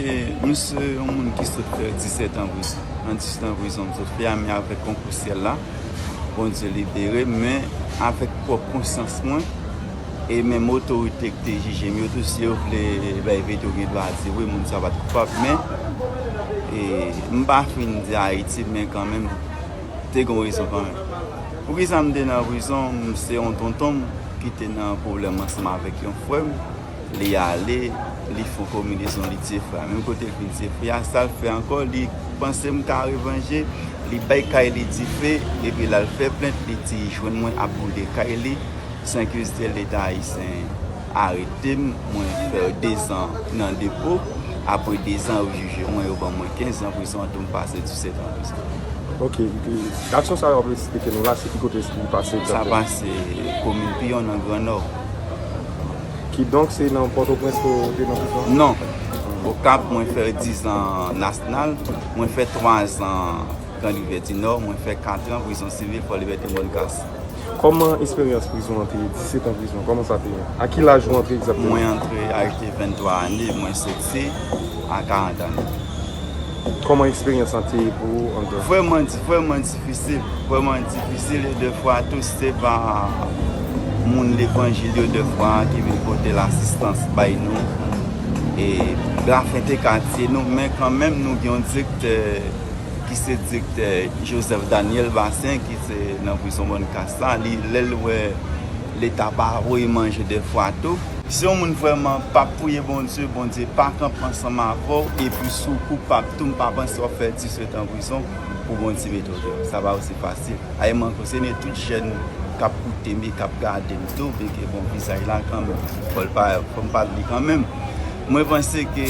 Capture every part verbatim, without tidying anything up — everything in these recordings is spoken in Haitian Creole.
E, m se yon moun ki sot fè disèt an prizon. Nan disèt an prizon m sot fè a, men avèk konkou syèl la, Bondye libere m, men avèk pwòp konsyans mwen, e menm otorite ki te jije m yo tou, si yo vle bay verite, yo gen dwa di wi, moun sa pa t koupab, men, e, m pa fin di Ayiti, men kanmenm, te gen rezon kanmenm. Poukisa m te nan prizon? M se yon tonton m ki te nan pwoblèm ansanm avèk yon frè m. Li ale, li fè yon konbinezon, li tiye frè a. Menm kote l fin tiye frè a, sa l fè ankò, li panse m ka revanje, li bay kay li dife, epi l al fè plent, li di jwenn mwen ap boule kay li. San kizite Leta ayisyen arete m, mwen fè dezan nan depo. Apre dezan, yo jije mwen, yo ban mwen kenz an prizon, an tou m pase disèt an prizon. Ok, e aksyon sa yo ap esplike nou la, se ki kote li pase egzakteman? Sa pase komin Piyon nan Gran Nò. Kidonk, se nan Pòtoprens ou te nan prizon? Non. Okap, mwen fè dizan Nasyonal, mwen fè twazan Gran Rivyè di Nò, mwen fè katran prizon sivil Fò Libète Mòn Kas. Kòman esperyans prizon an te ye? Disèt an prizon, kòman sa te ye? A ki laj ou antre egzakteman? Mwen antre a laj de venntwa ane, mwen soti a karant ane. Kòman eksperyans lan te ye pou ou antre? Vrèman, di- vrèman difisil, vrèman difisil, e defwa tou se pa moun levanjil yo defwa ki vin pote lasistans bay nou. E lafen te ka tiye nou, men kanmenm nou gen yon direktè ki se direktè Joseph Daniel Bassin, ki se nan prizon Mòn Kas la, li, lè l wè Leta pa voye manje defwa tou. Si yon moun vrèman pa priye Bondye, Bondye pa kanpe ansanm avè w, epi si w koupab tou, m pa panse w ap fè disèt an prizon pou Bondye mete w deyò. Sa pa osi fasil. Ayè, mwen konseye tout jèn k ap koute m e k ap gade m tou, byenke bon, vizaj la kanmenm, fò l pa, fò m pale li kanmenm. Mwen panse ke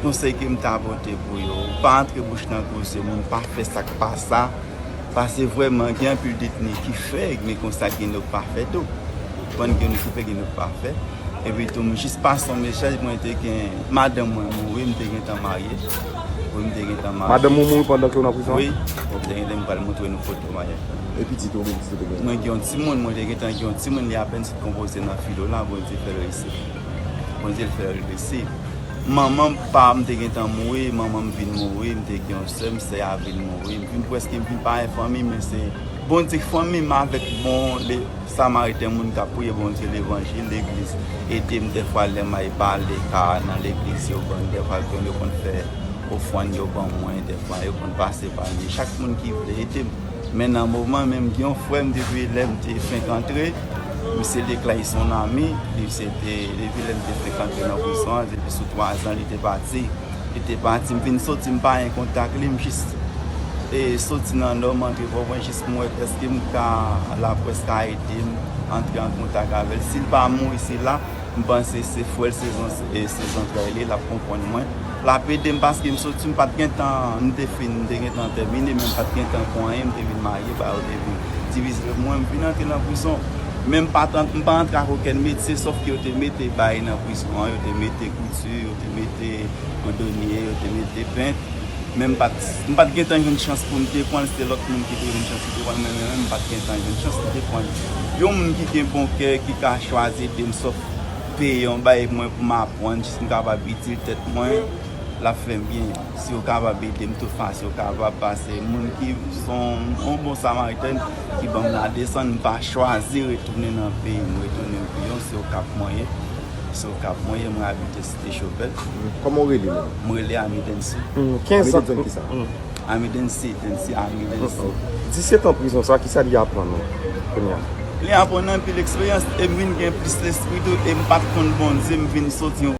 konsèy ke m ta pote pou yo, pa antre bouch nan koze moun, pa fè sa k pa sa, paske vrèman, gen anpil detni ki fè, men konsa gen lòt pa fè tou. Ou konprann, gen lòt ki fè, gen lòt pa fè. Epi tou, m jis pase yon mesaj, mwen te gen, madanm mwen mouri, m te gentan marye. Wi, m te gentan marye. Madanm ou mouri pandan ke w nan prizon? Wi, m te gentan, m pral montre nou foto maryaj la. E pitit ou, pitit ou te gen? Mwen gen yon timoun, mwen te gentan gen yon timoun, li apèn sot konpoze nan filo la, Bondye fè l resi. Bondye fè l resi. Manman pa m te gentan mouri, manman m vin mouri, m te gen yon sè m, sè a vin mouri. M vin prèske, m vin pa gen fanmi, men se Bondye k fanmi m avèk bon le, Samariten, moun k ap priye Bondye, levanjil, legliz ede m. Dèfwa lè m al bale ka nan legliz, yo ban m, dèfwa yo konn fè ofrann, yo ban mwen, dèfwa yo konn pase pa m. Chak moun ki vle ede m. Men nan moman menm, gen yon frè m depi lè m te fenk antre, misye Leklay se yon ami, li se te, depi lè m te fenk antre nan prizon an, depi sou twazan li te pati. Li te pati, m vin soti, m pa gen kontak li, m jis, e, soti nan Nò, m antre Pòtoprens, jis m wè èske m ka, laprès ka ede m antre an kontak avè l. Si l pa mouri, se la, m panse se frè l, se zan-, e, se zantray li, l ap konprann mwen. L ap ede m paske m soti, m pa t gen tan, m te fin, m te gen tan tèmine, men m pa t gen tan pou anyen, m te vin marye, ba yo te vin divize mwen, m vin antre nan prizon. Men m pa t, m pa antre ak okenn metye, sòf ke yo te mete bagay nan prizon an, yo te mete kouti, yo te mete kodonye, yo te mete pent. Men m pa t, m pa t gen tan jwenn chans pou m te pran l, se lòt moun ki te jwenn chans pou te pran l, men mwen menm m pa t gen tan jwenn chans pou te pran l. Yon moun ki gen bon kè, ki ka chwazi ede m, sòf peye yon bagay pou mwen pou m aprann, jis m kapab itil tèt mwen, l ap fè m byen. Si yo kapab ede m tou fason yo kapab, paske moun ki se yon, yon bon Samariten ki ban m ladesann, m pa chwazi retounen nan peyi m, retounen Piyon, se Okap mwen ye. Se Okap mwen ye, mwen abite Site Chopèl. Kòman w rele menm? Mwen rele Ami Densi. Hmm, kenz an. Ami Densi, Densi, Ami Densi. Disèt an prizon sa, kisa li aprann ou kounye a? Li aprann anpil eksperyans, e m vin gen plis lespri tou, e m pa t konn Bondye, m vin soti yon